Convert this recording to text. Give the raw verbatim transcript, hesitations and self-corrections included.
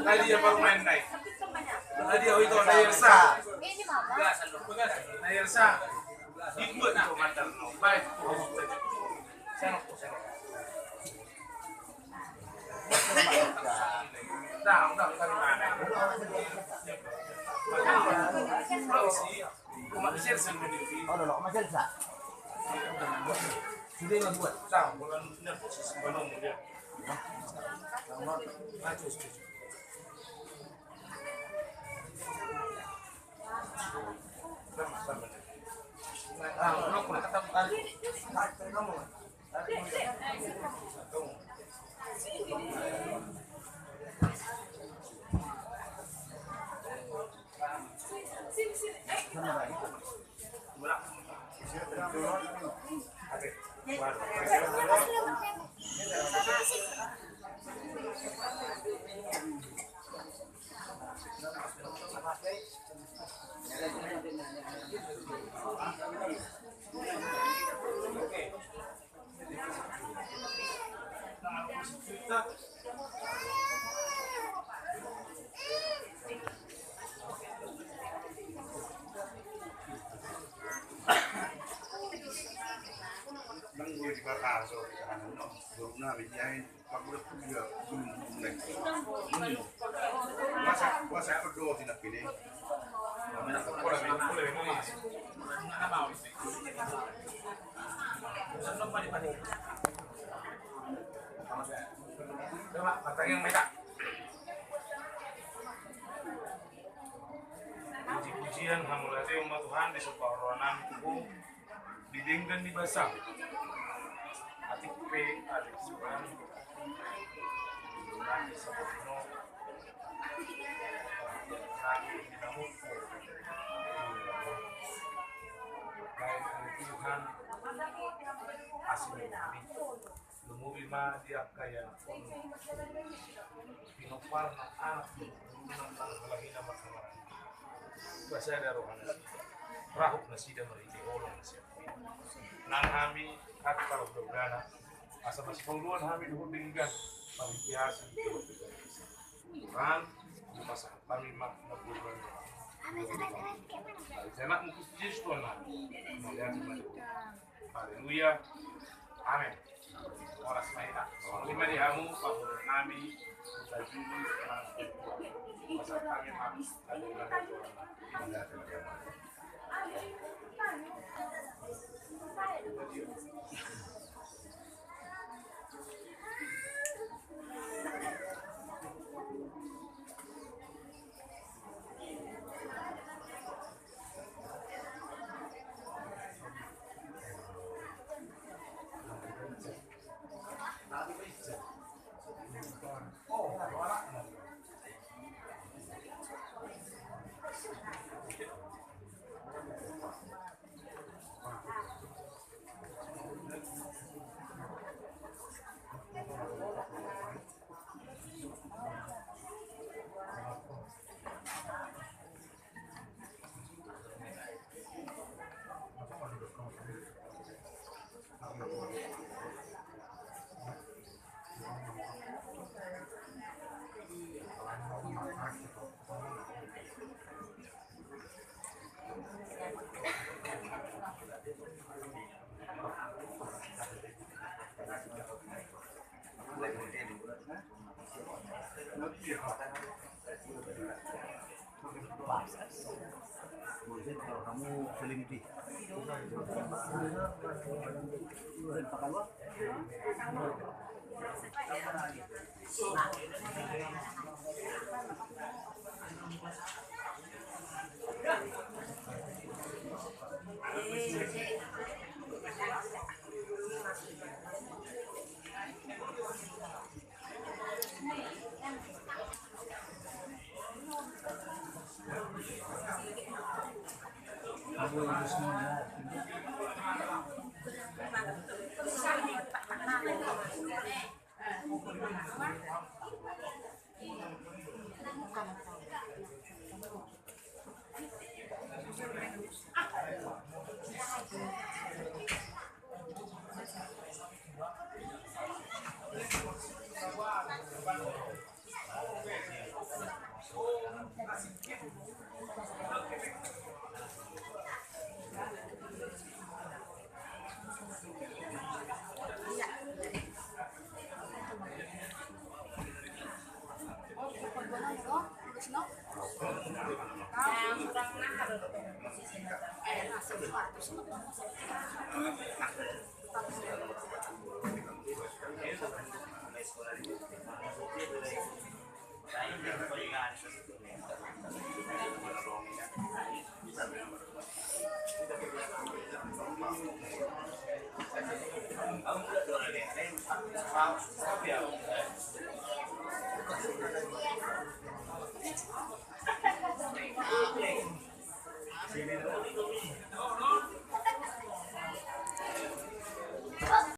Tadi dia baru main naik. Tadi dia itu naik sa. Naik sa. Dibuat itu mantan. Baik. Sana, sana. Nang boleh dibakar, so, jangan, no. Baru nabi, jangan. Masa, masa kedua tindak pilih. Puji-pujian hamu lae ma Tuhan, disomba roha nami tu Ho. Di denggan ni basa. Atik pe, atik suan. Nami saboto. Nami di namuku. Baik, Tuhan. Asli nami. Lumobi ma di angka ianakhon. Pinomparna anak, pinomparna halak i na marhamaranggi. Pasada roha nasida, rahut nasida marhite holong nasida. Nang hami angka parhundulna, asa masipanguluan hami dohot denggan, marhite asi. Tuhan, dipasahat hami ma na burban. Di anakmu Kristus Tuhan nami. Mauliate ma di Ho. Haleluya. Amen. Horas ma hita. Mauliate ma di hamu, pangulun nami, Uta Juli, Mas Ketua. Masa kami, Mas, ada yang ada orang. Sini dulu,